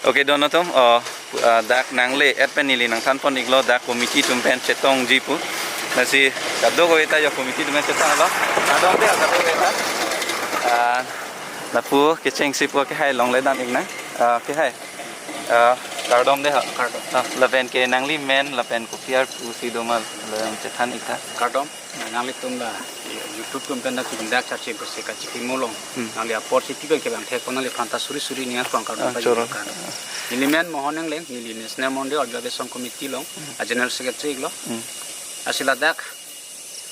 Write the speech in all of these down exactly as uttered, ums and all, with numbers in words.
Okay, don atum, oh, ah, dak nangle-et pen neli nangthanpon iklo, dak committee atum pen chetongji pu. Lasi kadokave ta yo committee atum pen chetonglo. Kardom dei, kadokave ta. Ah, lapu kechengsi pu kehai longle dam iknang. Ah, kehai. Ah, kardom dei ha. Kardom. Ah, lapen ke nangli men, lapen kopi ar pusi domal, lapen chethan ik tha. Kardom. Nanglitum la YouTube atum pen dak chibindak charchi berse kachikimo along. Hmm. Nangli apor si pi pen kevang thek pon nangliphan ta suri suri nian pang kardom. Ah, pajir choro. Kardom. Neli men Mohon Engleng, neli National Mondi Organization Committee along, Hmm. a General Secretary iklo. Hmm. Lasi ladak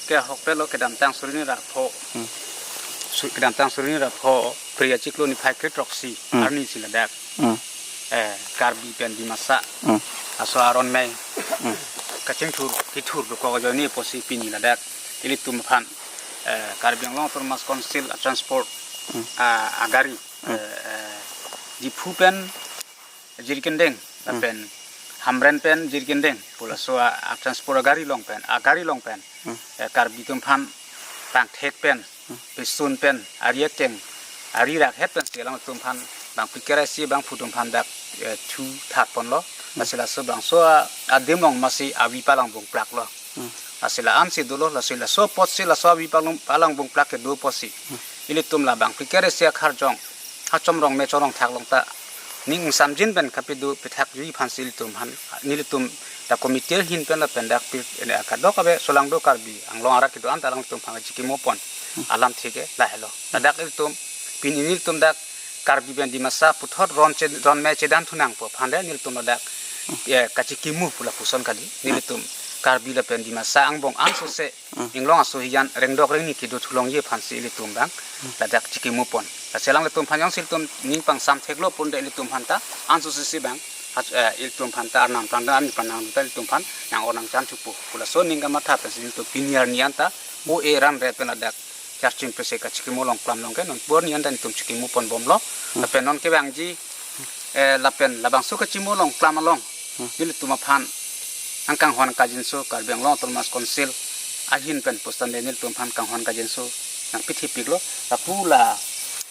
ke ahokpet lo kedamtang suri hini ra pho. Hmm. Su-, kedamtang suri hini ra pho, Phre achiklo niphai kre-throksi, Hmm. arni si ladak. Hmm. Eh, Karbi pen Dimasa. Hmm. Laso aron mei. Hmm. Kachingthur, kithur dokok ajoine pusi pini ladak ilitum aphan, eh, Karbi Anglong Autonomous Council a transport, Hmm. ah, agari, Hmm. eh, eh, Diphu pen Jirikindeng, Hmm. lapen Hamren pen Jirikindeng, pu laso a, a transport agari along pen, agari along pen, Hmm. eh, Karbi atum aphan pangthek pen, Hmm. pesun pen, ari akeng, ari rakhet pensi alangtum aphan bangphi kere si bangphu atum aphan dak, eh, thu thak ponlo. Hmm. Lasi laso bangso a, adim along masi avi palangbungplaklo. Hmm. Lasi la-ansi dolo, lasi laso apotsi laso avi palang, palangbungplak kedo apotsi. Hmm. Ilitum la bangphi kere si akharjong, hachom rong me chorong thak along ta ning ingsamjin pen kapedo pethakji aphansi ilitum aphan, nelitum dak committee ahin pen lapen dak pi, ene kadokave solangdo Karbi Anglong arat kedo-an ta alangtum aphan chikimo pon alamthe ke lahelo. Ladak ilitum pini nelitum dak Karbi pen Dimasa puthot ron che, ron me chedan thu nangpo aphan le nelitum ladak, eh, kachikimo pu lapuson kali. Nelitum Karbi lapen Dimasa angbong ansose Hmm. inglong aso hijan rengdok rengni kedo thulongji aphansi ilitum abang Hmm. ladak chikimo pon. Lasi alanglitum aphan jongsi ilitum ning pangsam theklo pon de ilitum aphan ta ansose si abang, hach-, eh, ilitum aphan ta arnam tangda ani panang ta ilitum aphan nang-o nangchan thupo pu laso aning kamatha pensi ilitum pini arni an ta O A ran ret pen ladak charchim pese kachikimo along klam along ke non pu arni an ta nelitum chikimo pon bomlo. Hmm. Lapen non kevangji, eh, lapen labangso kachimo along klam along Hmm. nelitum aphan nangkanghon kangjinso Karbi Anglong Autonomous Council ahin pen pusitame nelitum aphan kanghon kangjinso nangpithipiklo. Lapu la,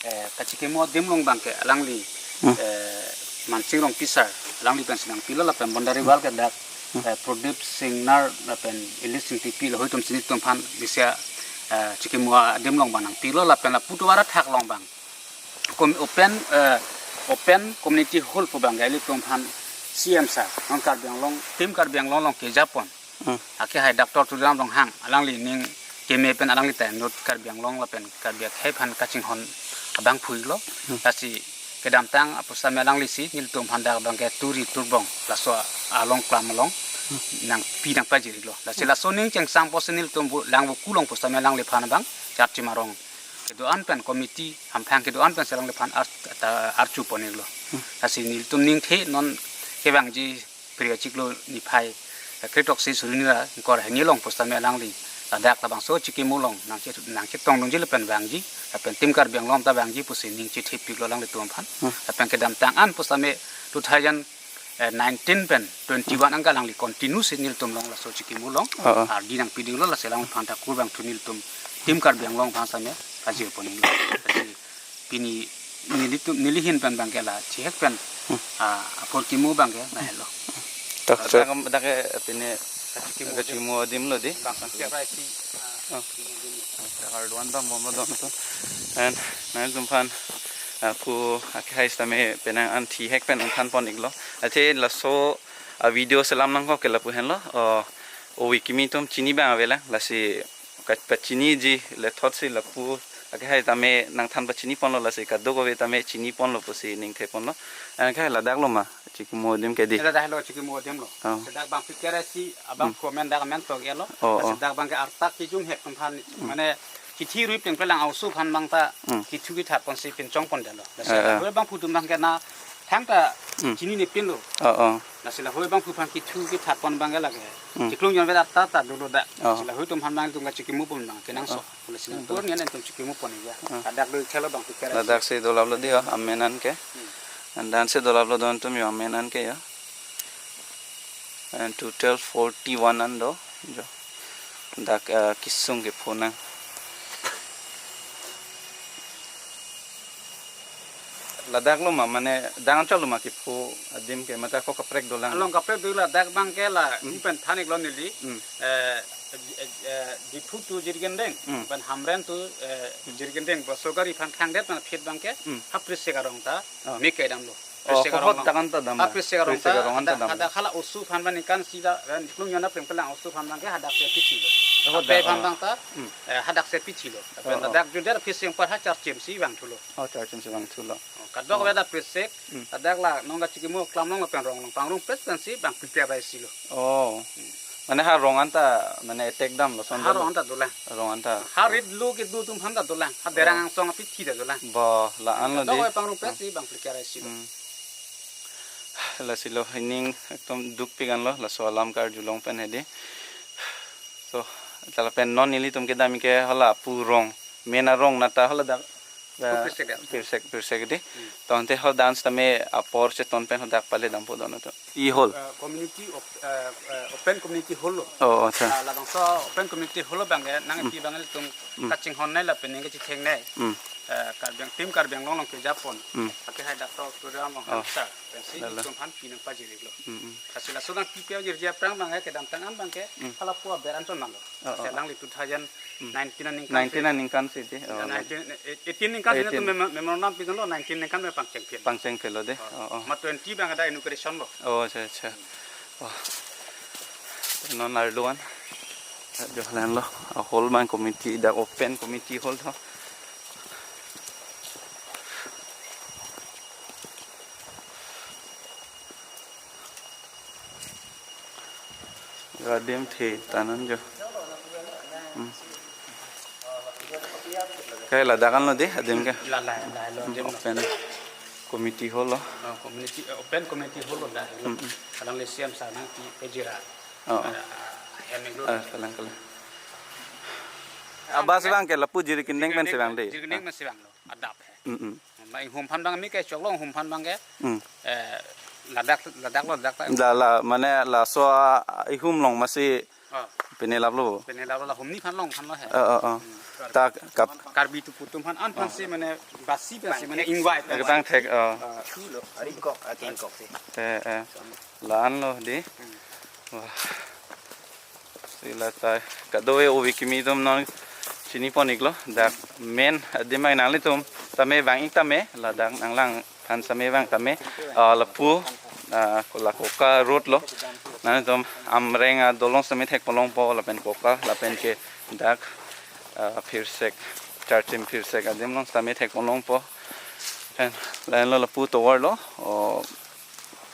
eh, kachikimo adim along abang ke alangli, Hmm. eh, Mansing Rongpi sir, alangli pensi nangpilo lapen boundary wall ke dak, Hmm. eh, Pradip Singnar lapen Elis Ingtipi lahei atumsi nelitum aphan bisa, eh, chikimo adim along abang nangpilo lapen lapu tovar athak along abang kom-, open, eh, open community hall pu abang ke ilitum aphan C M sir, non Karbi Anglong, Team Karbi Anglong along keja pon. Hmm. Akehai Doctor Tuliram Ronghang, alangli ning keme pen alangli ta North Karbi Anglong lapen Karbi akhei aphan kachinghon abangphu iklo. Hmm. Lasi kedamtang apusitame alanglisi nelitum aphan dak abang ke turi turbong laso along klam along Hmm. nangpi nangpajir iklo. Lasi Hmm. laso aning chengsam pusi nelitum bu-, lang buku along pusitame alangliphan abang charchim arong kedo-an pen committee hamphang kedo-an pensi alangliphan ar-, ta-, archu pon iklo. Hmm. Lasi nelitum ningthe non kevangji Phre achiklo niphai kre-throksi suri hini ra ingkoi ra hini along pusitame alangli ladak labangso chikimo along nangche-, nangchetongdunji lapen vangji lapen Team Karbi Anglong ta vangji pusi ning chethipiklo alanglitum aphan. Hmm. Lapen kedamtang an pusitame two thousand nineteen pen twenty-one an ke alangli continue si nelitum along laso chikimo along Oh, oh. ardi nangpidinglo, lasi alangliphan ta kurvangthu nelitum Team Karbi Anglong aphan sitame pajir pon iklo. Lasi pini nelitum, neli ahin pen abang ke la chihek pen, Hmm. ah, apor kimo abang ke lahelo. Tok, tok. Dak, dak ke pini Kachikimo adim. Kachikimo adim lo dei. Bang siap rai si, ah, Oh. kachikimo adim lo. Dak arduan dam bomlo don atum. And nanglitum aphan, ah, pu akehai sitame penang an chihek pen nangthanpon iklo. Athe laso a video selam nangkok ke lapu henlo. Oh, ove kimi atum chini abang avelang. Lasi ka-, pachiniji le thotsi lapu akehai tame nangthan pachini ponlo, lasi kadokave tame chini ponlo pusi ningthe ponlo. Akehai ladak lo ma, chikimo adim ke dei. Dak lo chikimo adim lo. Oh. Dak bangphi kere si abang Hmm. comment dak amen tok iklo. Oh, Lasi oh. dak abang ke arta kijung hek atum aphan Hmm. mane chithi rui plengple lang aoso aphan abang ta Hmm. kithu kithat ponsi pinchong pondetlo. Lasi Eh, eh. dak lo bangphu atum abang ke na thangta Hmm. chinine pinlo. Oh, oh. Lasi lahei bangphu aphan kithu kithat pon abang ke lake. Hmm. Chiklung jonvet arta ta dolo dak. Oh. Lasi lahei atum aphan abang atum kachikimo pon abang kenangsot. Oh. Lasi Hmm. nangpor nian atum chikimo pon ikya. Hmm. Ladak do iklo bangphi kere. Ladak si dolaplo dei ho, amen an ke. Hmm. And dan si dolaplo don atum yo amen an ke yo. And total forty-one an do. Jo. Dak, eh, kesung kepho nang. Ladak lo ma, mane dang chalo ma kepho adim ke, mate ako kaprek dolang? Along kaprek dolang, ladak abang ke la, hmm, pen than-iklo neli. Hmm. Eh, eh, eh, Diphu to Jirikindeng, hmm, pen Hamren to, eh, Jirikindeng, bus gari aphan khangdet pen aphi abang ke, hmm, ha Prisek arong ta, oh, me kedam lo. Oh, Prisek arong hot lo. Dakan ta dam. Ha la Prisek arong Prisek ta, arong anta hadak, dam. Hadak hala oso aphan abang ningkan isi ta, eh, klung yona prem kelang oso aphan abang ke hadak si pithi lo. Oh, ape dak, aphan oh, abang ta, hmm, eh, hadak si pithi lo. Oh, oh. Ladak judar Prisek apar ha Charchim si vangthulo. Oh, Charchim si vangthulo. Oh, kadokave dak Prisek, hmm, ladak la nong kachikimo klam long lapen rong long pangrung pres pensi bang prepare isi lo. Oh. Hmm. Mane ha rong anta, mane attack dam lo son. Ha dam lo. Rong anta dolang. Rong anta. Ha rit lo kedo atum aphan ta dolang. Ha derang, oh, angsong apithi ta dolang. Ba, la-an lo dei. Kadokave pangrung pres, hmm, si bang prepare isi lo. Hmm. Lasi lo hining ekdom dukpik an lo, laso alam karjulong pen hedi. So, ta lapen non nelitum kedam ke hala pu rong, main arong nata hala dak, dak Pu Prisek dak. Prisek, Prisek dei. Hmm. Tangte hol dance tame apor cheton pen hadak pale dampo dono to. I hall. Eh, community op-, eh, eh, open community hall lo. Oh, acha. Ah, labangso open community hall lo abang ke, nang, hmm, pi abang nelitum, hmm, kachinghon nei lapen ningke chitheng nei. Hmm. Eh, Karbi Ang-, team Karbi Anglong along kejapon. Hmm. Ake hai dak to program abang, oh, hamsa. Pensi, lalo, nelitum aphan pi nangpajir-iklo. Hmm, hmm. Lasi laso nangpipe ajirji aphrang abang ke kedamtang an abang ke, hmm, hala pu aber anchot man lo. Oh, oh. Lasi alangli two thousand nineteen aningkan, nineteen si, aningkan si dei. Oh, nineteen, eh, eighteen aningkan si, eighteen, nelitum mem-, memorandum pidunlo, nineteen aningkan me pangcheng pin. Pangcheng pin lo dei. Oh. Oh, oh. Ma twenty abang ada inauguration lo. Oh, acha, acha. Oh. Non arlo an. Johalan lo. A hall abang committee, dak open committee hall tho. Adim the tanan jo. Hmm. Ke ladak an lo dei, adim ke. La, la, la, lo, hmm, adim lo. Open committee hall lo. Oh, community, eh, open community hall lo dak. Hmm, hmm. Alangli C M sir nangpi pejira. Oh, oh. Ah, hem lo. Ah, kalang, kalang. Abang si vang ke lapu Jirikindeng pen si vang dei. Jirikindeng pen si vanglo. Adap he. Mm, mm. Ma inghum aphan abang me kechoklo, inghum aphan abang ke. Mm. Eh, ladak, ladak lo, ladak ta. La, la, mane laso, ah, ihum along masi, ah, penelap lo. Penelap lo, la humni aphan along aphan lo he. Oh, oh, oh. Hmm. Ta kap- Karbi tu putum aphan an aphan, oh, si mane basi pensi mane ingvai. Ketang thek, oh. Ah, thu lo, ari kok, akin kok si. Eh, eh. La-an lo dei. Hmm. Wah. Si la ta kado-kave kimi atum non chinipon-iklo. Dak main adim abang nanglitum tame vang-ik tame, ladak nanglang aphan tame vang tame, ah, lapu, ah, la Koka road lo. Nanglitum Amreng adolong tame thekponlongpo lapen Koka lapen ke dak, ah, Phirsek, Charchim Phirsek adim along tame thekponlongpo. Pen la-an lo lapu tovar lo, oh,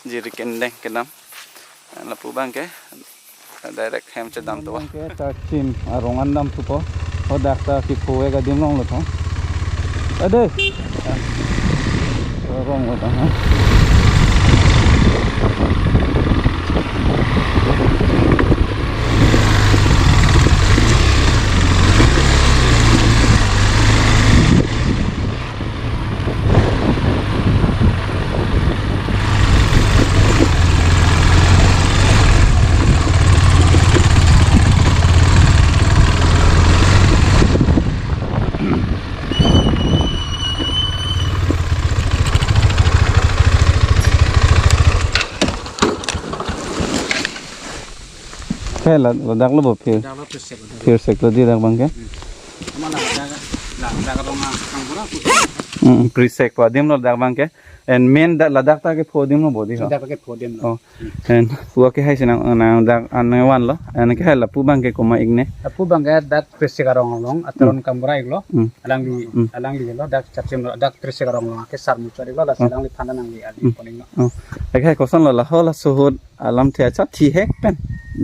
Jirikindeng kedam. Lapu abang ke direct hem chedam to. Abang ke Charchim arong an damthupo. Hadak ta kepho-ik adim along lo tho. Ade. Arong lo ta, ha. Ke la, ladak lo bo Phir-, Ladak lo Phirsek lo. Phirsek lo dei dak abang ke. Hmm. Ama ladak, ladak arong abang pura pu. Hmm, Phirsek pu adim lo dak abang ke. And main dak ladak ta kepho adim lo bo dei ho. Ladak kepho adim lo. Oh. Hmm. And pu ke hai si nang, nang dak an nangvanlo. And ke hai lapu abang ke komat-ik ne? Lapu abang ke dak Phirsek arong along, Ateron, hmm, Kamra-iklo. Hmm. Alangli, hmm, alangli lo dak Charchim lo, dak Phirsek arong along ke sar muchot-iklo, lasi, hmm, alangliphan nangli adi, hmm, pon-iklo. Oh. Ke hai koson lo la ho laso ahut alamthe achathi hek pen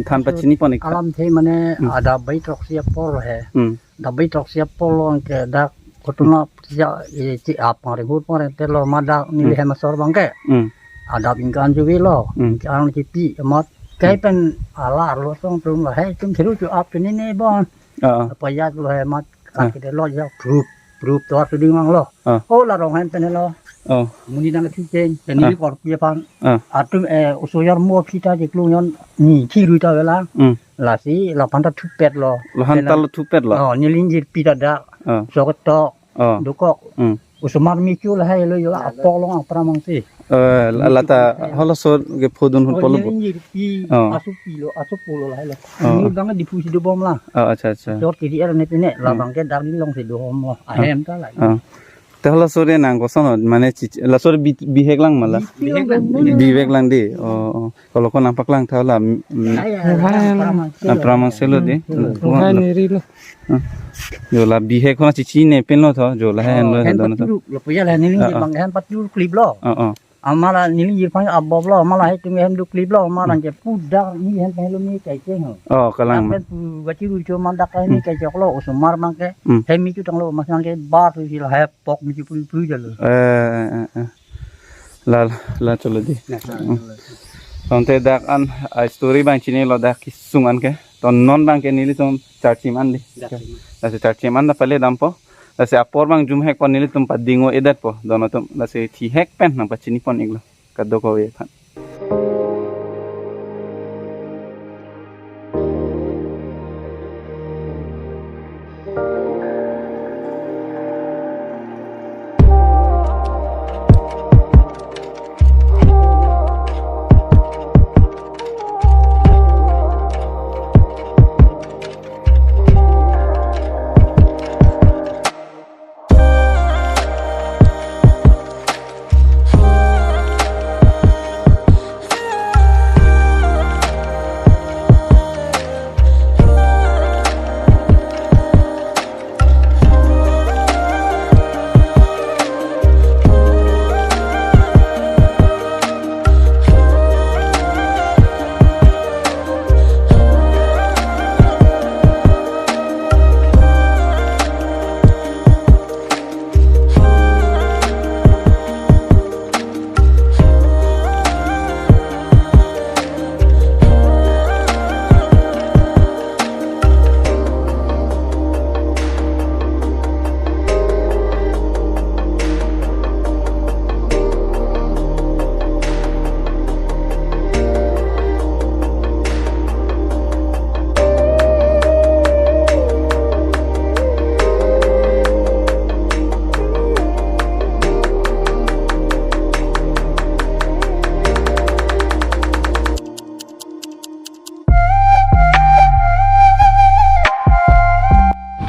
than pachinipon-ik. Alamthe mane, hmm, adap bai throksi apor he. Hmm. Adap bai throksi apor lo ke dak kotuna ya, eh, chi apar hut apor te lo ma dak neli, hmm, hem asor abang ke. Hmm. Adap ingkan juvi lo. Hmm. Ingkan kipi amat. Ke, hmm, pen ala arlo song atum lo he, itum thiru chu ap pini ne bon. Ah. Apa ya lo he mat. Ah. Kake de lo ya proof, proof tovar suding mang lo. Ah. Oh, la rong hem pen lo. Oh. Monit nangkecheng, pen, ah, neli korpi aphan. Ah. Atum, eh, oso armo aphi ta chiklo nyon ni thi rui ta avelang. Hmm. Lasi laphan ta thupet lo. Laphan ta lo thupet lo. Oh, neli ingjirpi ta dak. Ah. Sok tok. Ah. Dokok. Hmm. Osomar michu lahai lo yo, apok along apra mangsi. Eh, la-, lata halaso ke phodun hut Oh, polo ini, bo. Ini pi Oh. Asu pilo, asu polo lahai lo. Oh. Ini bang Diphu si dobom la. Oh, acha, acha. Jor kiri er ne pine, la Hmm. bang ke darling along si dobom lo. Ahem ta la. Oh. Te halaso re nang koson, mane chichi, laso re bi-, bihek lang ma la? Bihek lang. Bihek lang di. Oh, oh. Kalau ko nangpaklang tha la, mm, Hai, hai, hai, hai, hai. Apra mangsi lo di. Hmm. Hmm. Hai, neri lo. Hmm. Jo la bihek ko na chichine pen lo tho, jo la Oh, hen lo, hen don tho. Paturu, lo puya la neli Ah, ah. bang hen paturu klip lo. Oh, oh. Amat la neli jirpang abob lo, amat la hai tum hen do klip lo, amat la Hmm. ke pudak ni hen pen lo ni kai cheng ho. Oh, kalang ma. Pen pu gachi ru cho mandak ni Hmm. kai chok lo, osomar bang ke. Hmm. Hem michu tang lo, mas bang ke bar tu si la hai pok michu pui pui jalo. Eh, eh, eh, eh. La, la, la, chalo di. Na, chalo. Hmm. Tangte dak an, a story bang chinilo dak kesung an ke. To non bang ke nelitum charchim an di. Charchim an. Lasi charchim an ta pale dampo. Lasi apor bang jum hek pon nelitum padingo edet po. Don atum lasi thi hek pen nangpachini pon iklo. Kadokave aphan.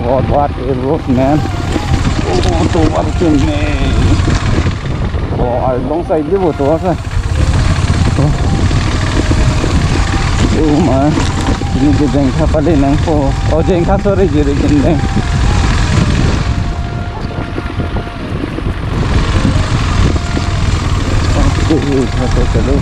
What, what a road, man. Oh, to what a thing, man. Oh, I don't say you to what. Oh, oh my. Ini ke jengkha pale nangpo. Oh, jengkha, sorry, jiri gendeng. Oh, oh, oh, oh, oh.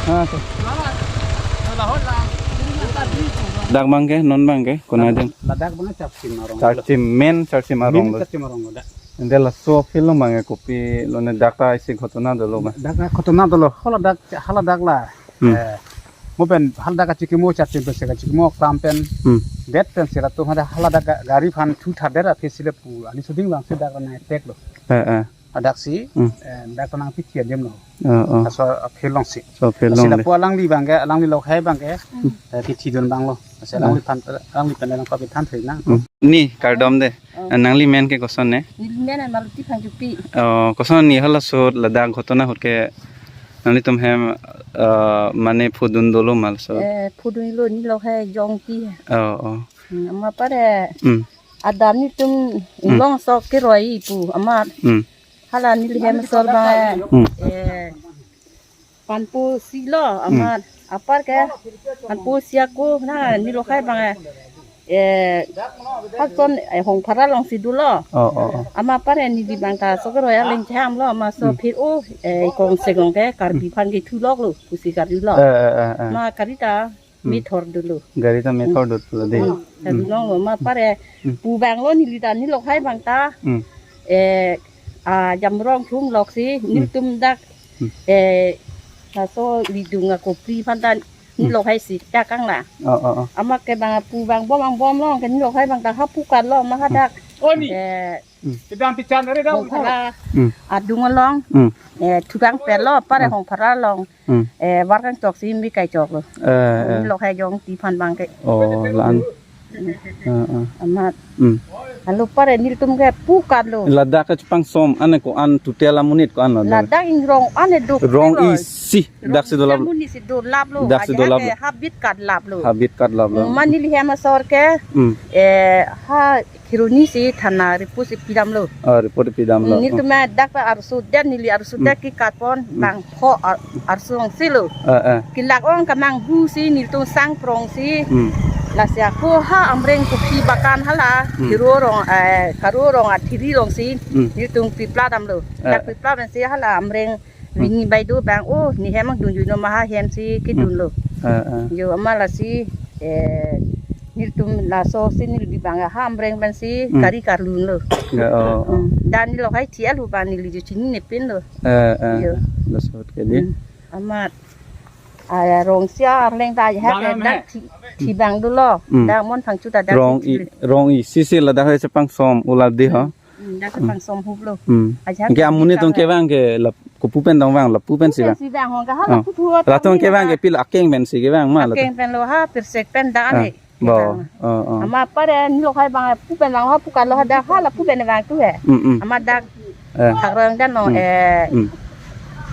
Ah, so. Dak bang ke, non bang ke, kona jeng. Ladak bang Charchim arong. Charchim, main Charchim arong Main lo. Charchim arong lo dak. Ante laso field lo bang ke kopi lo ne dak ta isi ghotona dolo bang. Dak ta ghotona dolo, haladak, haladak la. Hmm. Eh, mo pen haladak kachikimo Charchim pen si kachikimo klam pen. Hmm. Det pen si latum hada haladak ga-, gari aphan thu thadet aphi si le pu. Ani suding bang si dak na tek lo. Eh, eh. Adak si, Hmm. eh, dak ta nangpithi adim lo. Oh, oh. Laso a-field along si. So field Lasi along lapu de. Alangli bang ke, alangli lokhai bang ke, Hmm. eh, kithi dun bang lo. Lasi Ah. alangli phan, alangli pen alangli papi than thai nang. Hmm. Ni kardom de. Oh. Nangli men ke koson ne? Neli men Maluti Phangchopi. Oh, koson ni halaso ladak ghotona ahut ke nanglitum hem, eh, mane phodun dolo ma laso. Eh, phodun lo, neli lokhai jongti. Oh, oh. Hmm, ama pare. Hmm. Adam nelitum Hmm. Inglong sok keroi pu ama. Hmm. Hala neli hem asor bang. Hmm. Eh. Panpo si lo, Hmm. Amat Apar ke, anpo siako na neli lahai abang, eh, Hudson, eh, Hongphara alongsi dolo. Oh, oh, oh. Amat apar, eh, neli abang ta Sokeroi aleng cham lo, amat laso Hmm. phir o, eh, kong seglong ke Karbi aphan ke thulok lo, pusi gari lo. Eh, eh, eh, eh. Amat gari ta Hmm. methor dolo. Gari ta methor dolo dei. Hmm. Gari Hmm. long lo, amat apar, eh, Hmm. pu abang lo neli ta neli lahai abang ta. Hmm. Eh, a, Jamrong thum loksi, Hmm. nelitum dak, Hmm. eh, laso lidung akopri aphan ta neli Hmm. lahai si ta kang la. Oh, oh, oh. Amat ke abang pu abang bom abang bom long ke neli lahai abang ta ha pu kar lo amat hadak. Hmm. Eh, Hmm. Kedang pichan dari dah. Hongphara Hmm. adung along. Hmm. Eh, thukang pet lo, apar Hmm. Hongphara along. Hmm. Eh, var kangchok si mi kai chok lo. Eh, eh. Neli lahai jongti aphan abang ke. Oh, la-an. Hmm. Eh, eh. Amat. Hmm. Lalu apar nelitum ke pu kar lo. Ladak ke chepangsom, ane ko-an total amonit ko-an lo. Ladak ingrong ane duk Rong lo. Isi, dak si dolap. Rong isi amonit si dolap lo. Dak si Aja dolap ke lo. Habit kar lap lo. Habit kar lap lo. Amat neli hem asor ke. Hmm. Eh, ha Kheroni si thana report si pidam lo. Oh, report pidam lo. Nelitum dak ta arsu det neli arsu Hmm. det ke katpon Hmm. bang pho ar-, arsu ong si lo. Eh, eh. Kelak ong kamang hu si nelitum sang prong si. Hmm. Lasi ako ha Amreng kopi bakan hala. Hmm. Kherorong, eh, Kherorong athiri alongsi. Hmm. Nelitum pipla dam lo. Eh. Dak pipla dam si hala Amreng Hmm. Vini bai do abang, oh, ne hem angdun juno ma ha hem si kedun Hmm. lo. Ah, ah. Jo amat lasi, eh, nelitum laso si neli abang ha Amreng pen si Hmm. gari karlun lo. Ya, oh, oh. Hmm. Dan neli lahai thial hu abang neli jo chinine pin lo. Eh, eh, Jo. eh. Laso ahut ke dei. Hmm. Amat. Ah, ya, Rongsia arleng ta ya Bang ha em dak he? Thi, thi abang dolo. Hmm. Dak Mon Phangcho ta dak Rong si i, thi. Rong isi si ladak hai chepangsom ular dei ho. Hmm, dak Hmm. chepangsom hup lo. Hmm. Ajak Ke amonit tong kevang ke la kopu pen tong vang, lapu pen si vang. Pu pen si vang, hong ka ha Oh. lapu thu Latum tong kevang ke pil akeng pen si kevang ma latum. Akeng pen lo ha, pirsek pen da Ah, ane. Bo. Kevang. Oh, oh. Amat apar neli lahai abang pu pen vang ha pu kar lo ha dak ha lapu pen vang tu he. Hmm, hmm. Amat dak Eh. Thakrong dan lo, Hmm. eh, Hmm.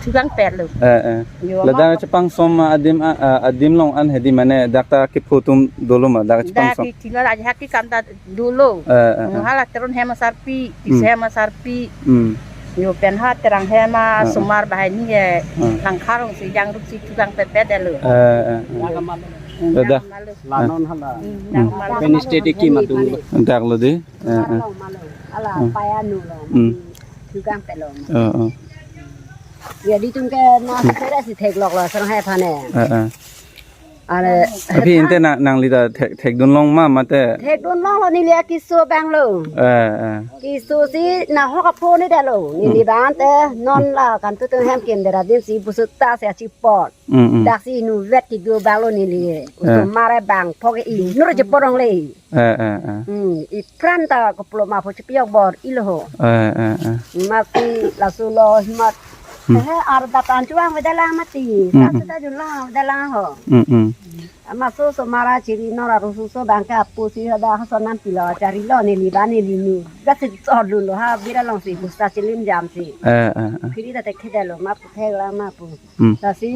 thukang pet lo. Eh, eh. Jo, Ladak amat chepangsom adim, ah, ah, adim along an hedi mane dak ta kepho atum dolo ma, dak Dak chepangsom. Ki thilo aja ha ke kam ta dolo. Eh, eh, eh. Hala Teron hem asarpi, Tise Hmm. hem asarpi. Hmm. Jo pen ha Terang hem Hmm. asomar bahai ni ke Hmm. Langkha alongsi jangrup si thukang pet pet lo. Eh, eh, eh. Hmm, Ladak. Dak malo. Lanon hala. Hmm, Hmm. dak malo. Pen state ki madung lo. Dak lo dei. Eh, eh. Malo, malo. Ala Hmm. paya nu lo. Hmm. Thukang pet lo. Eh, eh. Ya, nelitum ke na Hmm. sere si theklok lo, sang hai aphan e. Eh, eh. Are Aphi ente na, nangli ta thek, thekdun long ma mate? Thekdun long lo neli akeso abang lo. Eh, eh. Keso si nahok apho ne det lo. Neli Hmm. abang te non Hmm. la kan tu tu hem kim dera din si busuk ta si achipot. Mm, mm. Dak si inutvet kedo abang lo neli. Eh. Osomar abang pho ke inut chepot longle. Eh, eh, eh. Hmm, ipran ta koplo ma pho chepi-ok bor-i lo ho. Eh, eh, eh. Amat si laso lo amat. Hmm. Eh, arda pan chuang avedet lang mati. Hmm, Sa hmm. seta jun lang avedet lang ho. Mm, mm. Amat so osomar achiri non arloso abang ke apo si hadak hasonan pilo charilo neli abang neli nu. Dak si chodun lo ha bira alongsi busta chilim jam si. Eh, eh, eh. Phiri ta thekthedet lo ma pu thek lang ma pu. Hmm. Lasi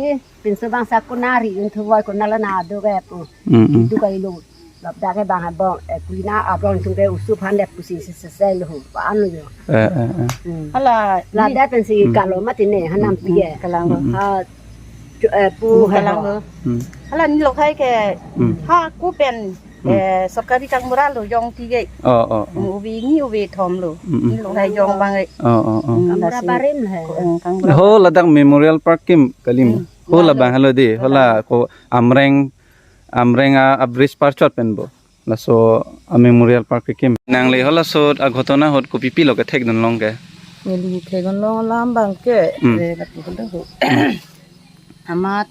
pinso abang sa konari un thuvoi konat lo na do ke pu. Mm, mm. Duk kai lo. Ladak ke abang abang, eh, kulina abang sung ke usu phan det pusi se se se lo pa an lo jo. Eh, eh, eh. Hmm. Hala, Ladak pen si Hmm. kalo mati ne hanam Hmm, pi ke. Kalang lo. Hmm. Ha, chu-, eh, pu Hmm, hai kalang ho. Lo. Hmm. Hala neli lahai ke Hmm. ha ko pen Hmm. eh, sorkari kangmura lo jongti ke. Oh, oh, oh. Ove ni ove thom lo. Mm, mm. Neli lahai jong abang e. Oh, oh, oh. Hmm, Kangmura lasi. Barim he. Hmm, kangmura. Ho ladak Memorial Park kim kalim. Hmm. Ho Lalu. labang halo dei. Ho la Lalu. ko Amreng, Amreng a, a bridge parchot pen bo. Laso a Memorial Park kim. Nangli ho laso a ghotona ahut kopi pilo kethekdun long ke? Neli thekdun long alam abang ke. Hmm. Eh, lapu ko do ho. Amat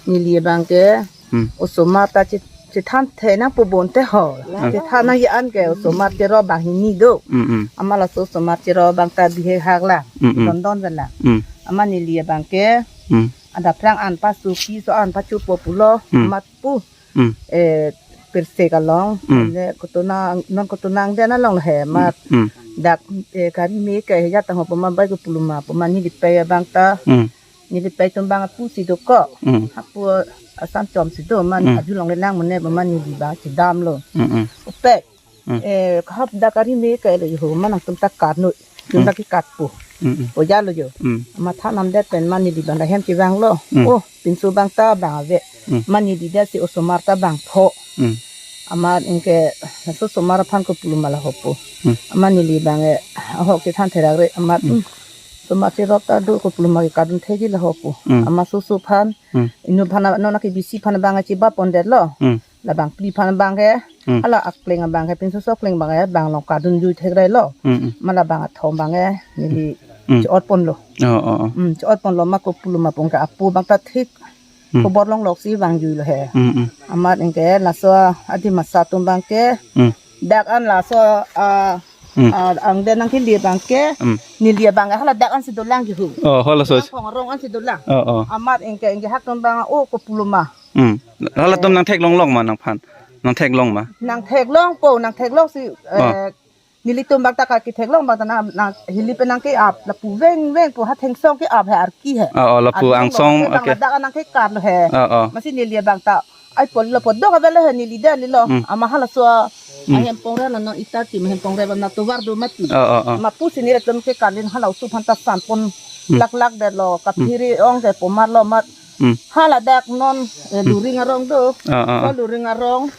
neli abang ke Hmm. osomar ta che-, chethan the nangpo bonte ho. Hmm. Chethan nang ya an ke osomar chero banghini do. Hmm, hmm. Amat laso osomar chero abang ta bihek hak lang. Hmm, hmm. Don don pen lang. Hmm. Amat neli abang ke Hmm. adap rang an pasu pi so an pachu po pulo. Hmm. Amat pu. Hmm. Eh, pirsek along. Hmm. Le kotona, non kotona angden along he. Amat Hmm. dak, eh, gari me ke ya tang ho poma bai ko puluma poma neli pei abang ta. Hmm. Neli pei atum abang apu si do ko. Hmm. Apu asam chom si do man Hmm. aju longle lang mane ba man neli abang chedam lo. Hmm, hmm. Upe. Hmm. Eh, hap dak gari me ke lo ho man atum ta karno. Atum Hmm. ta kekat po. Mm, mm. Ojalo jo. Mm. Amat thanam det pen amat neli abang ahem kevanglo. Mm. Oh, pinso abang ta bang ave. Mm. Amat neli det si osomar ta bangpho. Mm. Amat anke laso osomar aphan kopuloma lahopo. Mm. Amat neli abang ke ahok si than therak re amat. Mm. Mm. Osomar si rop ta do kopuloma ke kadun thekji lahopo. Mm. Amat oso aphan. Mm. Inut aphan non ke bisi aphan abang ke chiba pondetlo. Mm. Labang phli aphan abang ke. Mm. Hala akleng abang ke pinso oso akleng abang ke bang along kadun jui thek relo. Mm, mm. Amat labang athom abang ke neli. Mm. Che-ot ponlo. Oh, oh, oh. Mm, che-ot ponlo amat kopuloma pu ke apo abang ta thik. Mm. Kobor longlok si vangjuilo he. Mm, mm. Amat anke laso adim asa atum abang ke. Mm. Dak an laso, ah, Mm. ah, angdeng nangkele abang ke. Mm. Neli abang ke hala dak an si dolang jihu. Oh, halaso. Dak pong arong an si dolang. Oh, oh. Amat anke anke hak atum abang, oh, kopuloma. Mm. Halatum nangtheklonglok ma nangphan? Nangtheklong ma? Nangtheklongpo, nangtheklong si, Oh. eh, nelitum abang ta kaki theklong abang ta nang, nang hili pen nangke-ap, lapu veng veng pu ha thengsong ke-ap he arki he. Oh, oh, lapu Arki angsong, lo, okay. Bang ladak nangkekar lo he. Oh, oh. Amatsi neli abang ta. Ai pol lo po dok avelo he neli det lilo. Mm. Amat halaso. Mm. Ahem pongre lo non ita ti ahem pongre abang na tovar do mati. Oh, oh, oh. Amat pusi nelitum ke kalin hala oso aphan ta sanpon Mm. laklak detlo. Kaphere ong ke pomar lo amat. Mm. Haladak non, eh, Mm. luring arong do. Oh, oh, oh. So luring arong.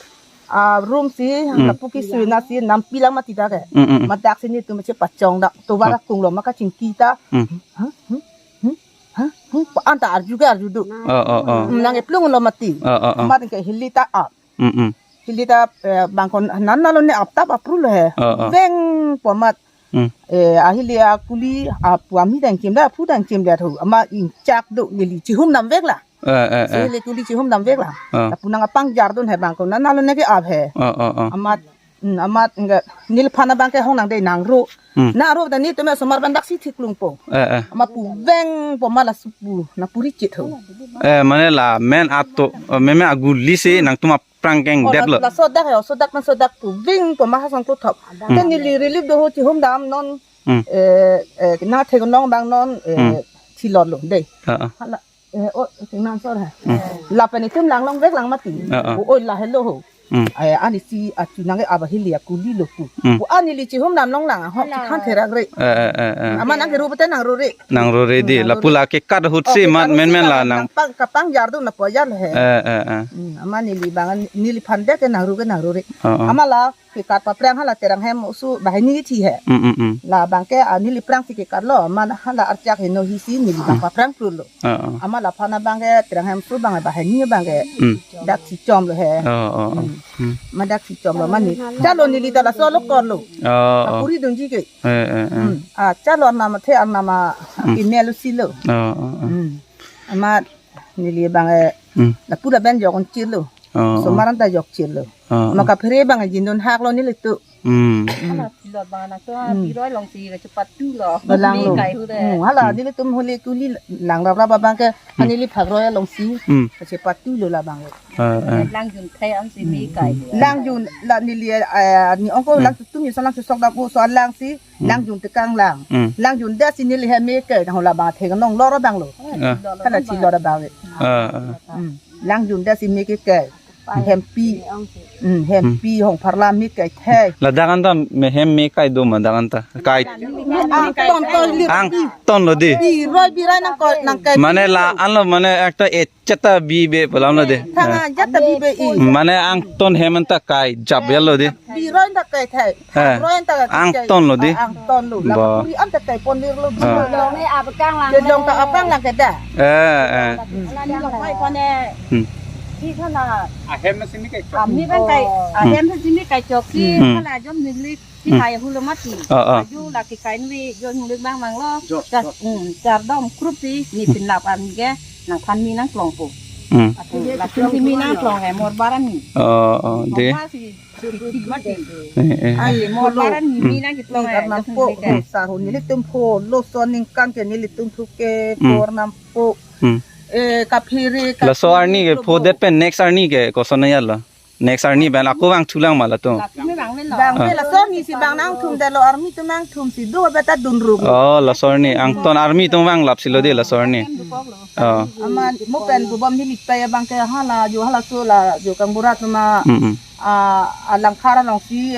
Ah, room si, Mm. lapu kesui na si, nampi lang mati ta ke. Mm, mm, mm. Amat dak si nelitum si pachong dak, tovar Oh. akung lo, amat kachingki ta. Mm. Huh? Hmm? Hmm? Huh? Hmm? Pa anta arju ke arju do. Oh, oh, oh. Mm, nang-eplung lo mati. Oh, oh, oh. Amat ke hili ta ap. Mm, mm. Hili ta, eh, bang ko nan nalo ne ap ta apru lo he. Oh, oh. Veng pu amat. Mm. Eh, ahili akuli, apu ami dang chim da, aphu dang chim da thu. Amat ingchak do neli chihum dam vek la. Eh, eh, eh. Sele kuli chihum dam vek la. Ah. Lapu nang apangjar dun he bang ko. Nan nalo ne ke-ap he. Ah, ah, ah. Amat, mm, amat enggak neli aphan abang ke hong nang dei nangro. Hmm. Nangro ta nelitum osomar abang dak si theklongpo. Eh, eh. Amat pu veng pu amat laso pu. Nangpuri chit ho. Eh, mane la men ato, eh, meme aguli si nangtum aphrang keng Oh, detlo. la, laso dak he, laso dak laso dak pu veng pu amat ha song klothop. Hmm. Te neli relief do ho chihum dam non. Hmm. Eh, eh, nangtheklong abang non, eh, Hmm. thilot lo dei. Ah, ah. Hala. Eh, oh, tingnan sor ha. Hmm. Lapen itum langlong vek lang mati. Ah, ah. Oh, oh, la helo ho. Hmm. Eh, ani si achu nang ke ap ahili akuli lo pu. Hmm. Oh, ani neli chihum dam longlang, ho Hala. chikhan therak re. Eh, eh, eh, eh. Amat nangkeru pute nangro re. Nangro re dei, Nangro lapu re. la kekat ahut Oh, si kekat amat ahut si menmen la la nang. nang pang, kapangjar do na pojar he. Eh, eh, eh. Hmm, amat neli abang, neliphan det ke nangro ke nangro re. Ah, ah. Amat la kekat paphrang hala Terang hem oso banghini thi he. Mm, mm, mm. Labang ke, ah, neli aphrang si kekat lo, amat hala archak heno hi si neli abang Mm. paphrang pru lo. Ah, ah. Amat laphan abang ke Terang hem oso abang banghini abang ke. Mm. Dak chichom lo he. Ah, ah, ah. Mm. Mm. Amat dak chichom lo amat ne. Chalo neli ta laso lo kor lo. Ah, ah. Apuri dunji ke. Eh, eh, eh. Mm. Ah, chalo arnam athe arnam a Mm. email si lo. Ah, ah, ah. Mm. Amat neli abang, eh, Mm. lapu lapen jok on chir lo. Oh, Osomar oh. anta jok chir lo. Oh, Amat oh. kaphere abang jindun hak lo nelitum. Hmm. Hmm. Hala thilot abang nangtum Hmm. biroi along si kachepatu lo. Balang lo. Mekai hu de. Hmm, hala Hmm. nelitum holi kuli lang rap rap abang ke Hmm. neli phakroi along si. Hmm. Kachepatu lo labang. Ah, ah. Langjun thai an si Hmm. mekai hu. Langjun la neli, eh, ne ongko Hmm. lang tutum ni so lang sok dam oso alang si. Hmm. Langjun tekang lang. Hmm. Langjun det si neli hem mekai nang labang thek nong lor abang lo. Ah. Hala thilot abang. Ah, ah. Hmm. Langjun det si mekai. Hempi. Hmm, hempi Hmm. hong pharla mekai thai. Ladak anta me hem mekai do ma dak anta? Kai. Angton ko lir. Angton lo dei. Biroi biroi nangkoi nangkai. Mane la-an lo mane ekta echeta bibe pu alam lo dei. Thang Eh. ajat ta bibe i. Mane angton hem anta kai jap ya lo dei. Biroi anta kai thai. Eh. Biroi anta kai. Angton lo dei. Ah, angton lo. Ba. Lapuri anta kai ponlir lo. Ah. Long ne abkang lang. Kedong ta apang lang ke da. Eh, eh. Hala ne long mai kone. Hmm. Di sana. Ahem na simi kai chok. Ami bang kai. Hmm. Ahem na simi kai chok si. Hmm. Hala jom nili si Hmm. hai hulo mati. Ah, ah. Aju laki kai nili jom nili bang mang lo. Jok, Jas, jok. Hmm, jar dom krup si ni Hmm. pinlap ami ke nangphan mi nangklongpo. Hmm. Lapen si mi nangklong eh mor baran ni. Oh, oh, dei. Mor baran si Sik sik mati. Eh, eh. Ai, Mor molo. Baran ni Hmm. mi nangkeplong Ni eh, karena jas po, nangkeplong. Hmm. Saru nelitum pho, lo so ningkan ke nelitum thu ke, Hmm. por nampo. Hmm. Eh, kaphere, Laso kaphere, arni ke lo pho bo. Det pen next arni ke koson ya lo? Next arni pen ako vangthu lang ma latum. Latum vang melo. Bang Ah. ke laso arni si bang nangthum detlo army atum nangthum si do beta dunruk. Oh, laso arni. Angton army atum vanglap si lo dei laso arni. Kem dukok lo. Oh. Amat mo pen bubom neli paya bang ke hala jo hala so la jo kang burat ma. Mm, mm. Ah, alangkhar along si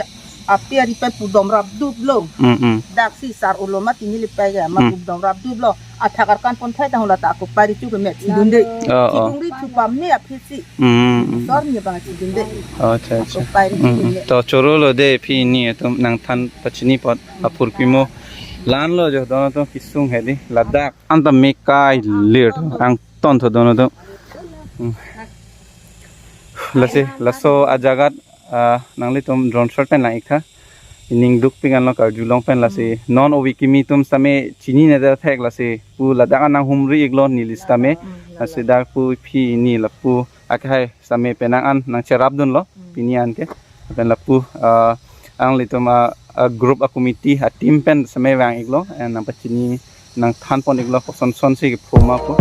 Api ari pai pudom rapduplo. Mm, mm. Dak si sar ulo mati neli pai ke ma Mm. pudom rapduplo. Athak arkan pon thai ta hula ta ako pai ri chu ke met sidunde. Oh, oh. Sidung ri chu pame aphi si. Mm, mm. Sor ni bang sidunde. Oh, acha, acha. Ako pai ri chu Mm, ke mm. met. To choro lo de pini atum nangthan pachini apot apurpi mo. Lan lo jo don atum kisung hedi ladak anta me kai lir angton tho don atum. Mm. Lasi laso ajagat ah, nanglitum drone shot pen lang-ik tha. Ining dukpik anlo karjulong pen lasi. Hmm. Non ovi kimi atum sitame chinine det thek lasi. Pu ladak an nanghumri-iklo neli sitame. Hmm, lasi lalo. Dak pu pini lapu akhai sitame penang an nangcherapdunlo. Hmm. Pini an ke. Pen lapu, ah, alanglitum, ah, ah, group a committee a team pen sitame vang-iklo. And nangpachini nangthan pon-iklo koson son si kepho ma pu.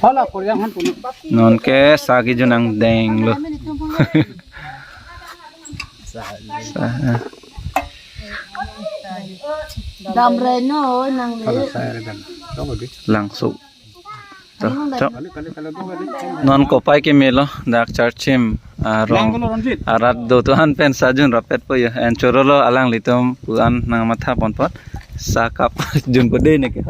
Hala, Korea han puno. Non ke sagi junang deng lo. Sa-, Dam reno nangli. Langso. To, to. Non kopai keme lo, dak Charchim arong arat do tuhan pen sajun rapet po yo. En choro lo alanglitum pu an nangmatha pon apot. Sakap junpo de ne ke.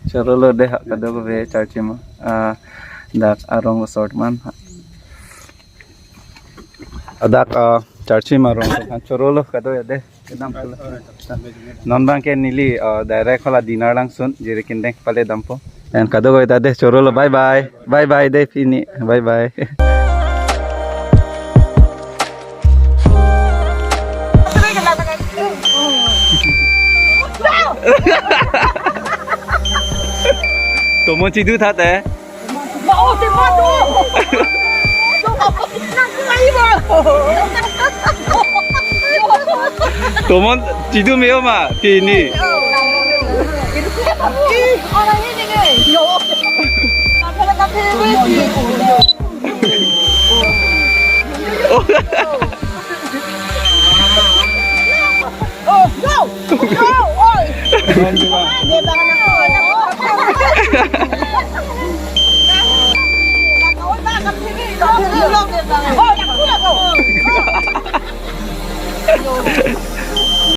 Choro lo de ha kadokave Charchim, ah, dak arong assortment. Dak, ah, Charchim arong kan choro lo kado ya de. Kedam choro. Non bang ke neli, ah, direct hala dinner langsun jiri kindeng pale dampo. Dan kadokave ta de choro lo, bye bye. Bye bye de pini. Bye bye. Tomon chidu tha te. Tomon chidu me-o ma pini. Oh, no! No! Oi!